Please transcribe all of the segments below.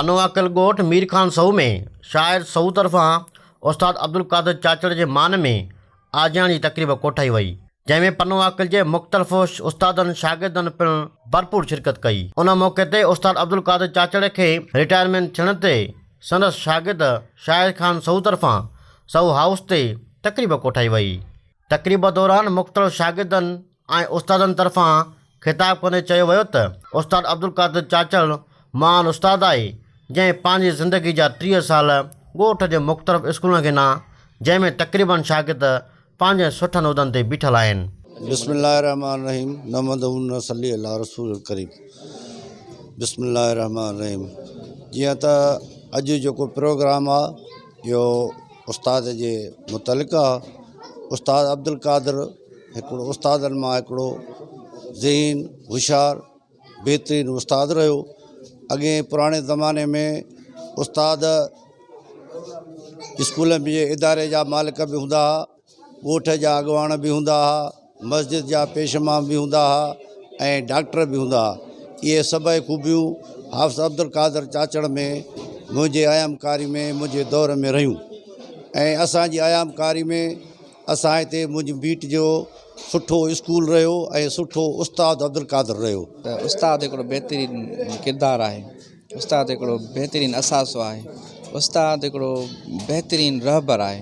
پنوعاقل ڳوٺ مير خان سهو ۾ شاعر سهو طرفان استاد عبدالقادر چاچڙ جي مان ۾ آجياڻي جي تقريب ڪوٺائي وئي، جنهن ۾ پنوعاقل جي مختلف استادن شاگردن پڻ ڀرپور شرڪت ڪئي. ان موقعي تي استاد عبدالقادر چاچڙ کي رٽائرمينٽ ٿيڻ تي سندس شاگرد شاهد خان سهو طرفان سهو هائوس تي تقريب ڪوٺائي وئي. تقريب دوران مختلف شاگردن ۽ استادن طرفان خطاب ڪندي چيو ويو ته استاد عبدالقادر چاچڙ مهان استاد آهي جنهن پنهنجي زندگي جا 30 سال ڳوٺ جي مختلف اسڪولن کي ڏنا جنهن ۾ تقريبن شاگرد پنهنجن سٺن عهدن تي بيٺل آهن. بسم الله الرحمٰن الرحيم نحمده ونصلي علي رسول الڪريم بسم الله الرحمٰن الرحيم جيئن ته اڄ جيڪو پروگرام آ اهو استاد جي متعلق آ استاد عبدالقادر هڪڙو استادن مان هڪڙو ذهين هوشيار بهترين استاد رهيو اڳي پراڻي زماني ۾ استاد اسڪول ۾ اداري جا مالڪ به هوندا هئا ڳوٺ جا اڳواڻ به هوندا هئا مسجد جا پيش امام به هوندا هئا ۽ ڊاڪٽر به هوندا هئا اهي سڀئي خوبيون حافظ عبدالقادر چاچڙ ۾ منهنجي ايام ڪاري ۾ منهنجي دور ۾ رهيون ۽ اسانجي ايام ڪاري ۾ اسان هتي منهنجي بيٽ جو سٺو اسڪول رهيو ۽ سٺو استاد عبدالقادر رهيو. ته استاد هڪڙو بهترين ڪردار آهي استاد هڪڙو بهترين اثاثو آهي استاد هڪڙو بهترين رهبر آهي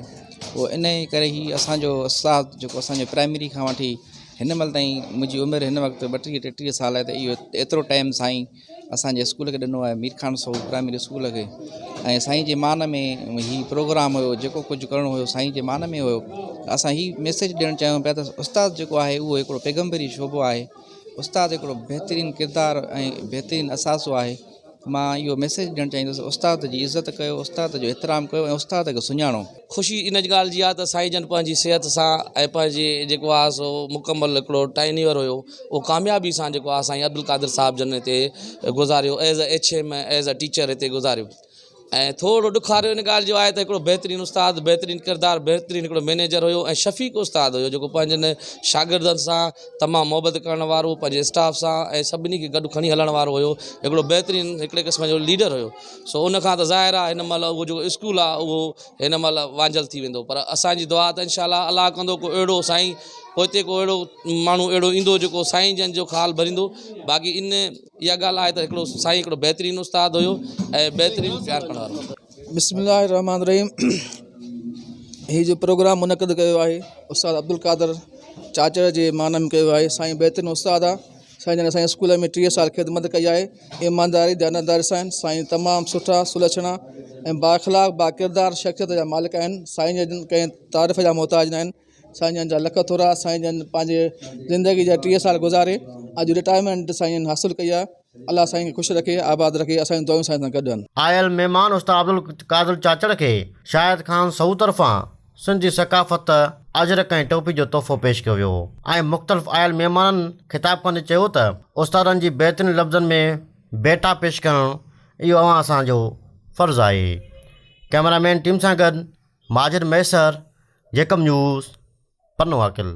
پوء ان جي ڪري هي اسانجو استاد جيڪو اسانجو پرائمري کان وٺي هن مهل تائين منهنجي عمر هن وقت 32 33 سال آهي ته اهو ايترو ٽائيم سائين اسان جي اسڪول کي ڏنو آهي مير خان سو پرائمري اسڪول کي ۽ سائين جي مان ۾ هي پروگرام هيو جيڪو ڪجهه ڪرڻو هيو سائين جي مان ۾ هيو اسان هي ميسيج ڏيڻ چاهيون پيا ته استاد جيڪو آهي اهو هڪڙو پيغمبري شعبو آهي استاد هڪڙو بهترين ڪردار ۽ بهترين اثاثو آهي مان اهو ميسيج ڏيڻ چاهيندس استاد جي عزت ڪيو استاد جو احترام ڪيو ۽ استاد کي سڃاڻو. خوشي ان ڳالهه جي آهي ته سائين جن پنهنجي صحت سان ۽ پنهنجي جيڪو آهي سو مڪمل هڪڙو ٽائنيور هيو اهو ڪاميابي سان جيڪو آهي سائين عبدالقادر صاحب جن هتي گذاريو as a H M as a teacher هتي گذاريو ۽ ٿورو ڏکاريو ان ڳالهه جو آهي ته هڪڙو بهترين استاد بهترين ڪردار بهترين هڪڙو مئنيجر هيو ۽ شفيق استاد هيو جيڪو پنهنجن شاگردن سان تمام محبت ڪرڻ وارو پنهنجي اسٽاف سان ۽ سڀني کي گڏ کڻي هلڻ وارو هيو هڪڙو بهترين هڪڙي قسم جو ليڊر هيو سو ان کان ته ظاهر آهي هن مهل اهو جيڪو اسڪول آهي اهو هن مهل وانجهيل ٿي ويندو پر اسانجي دعا ته انشاء الله الله ڪندو ڪو اهڙو سائين پوئتي ڪو اهڙو ماڻهو اهڙو ايندو جيڪو سائين جن جو خال ڀريندو باقي ان اها ڳالهه آهي ته هڪڙو سائين هڪڙو بهترين استاد هيو ۽ بهترين پيار ڪرڻ وارو هو. بسم الله الرحمٰن الرحيم هي جو پروگرام منعقد ڪيو آهي استاد عبدالقادر چاچڙ جي مان ۾ ڪيو آهي سائين بهترين استاد آهي سائين جن اسان جي اسڪول ۾ 30 سال خدمت ڪئي آهي ايمانداري ديانتداري سان سائين تمام سٺا سلڇڻا ۽ بااخلاق باڪردار شخصيت جا مالڪ آهن سائين جن ڪنهن تعارف جا محتاج نه آهن سائين جن جا لک ٿورا سائين جن پنهنجي زندگي جا 30 سال گذاري اڄ رٽائرمينٽ سائين جن حاصل ڪئي آهي الله سائين کي خوش رکي آباد رکي اسان جون دعائون سائين سان گڏ آهن. آيل مهمان استاد عبدالقادر چاچڙ کي شاهد خان سهو طرفان سنڌي ثقافت اجرڪ ۽ ٽوپي جو تحفو پيش ڪيو ويو ۽ مختلف آيل مهمانن خطاب ڪندي چيو ته استادن جي بهترين لفظن ۾ ڀيٽا پيش ڪرڻ اهو اوهان اسان جو فرض آهي ڪئميرا مين ٽيم سان گڏ ماجد مهيسر جيڪب نيوز، پنو عاقل.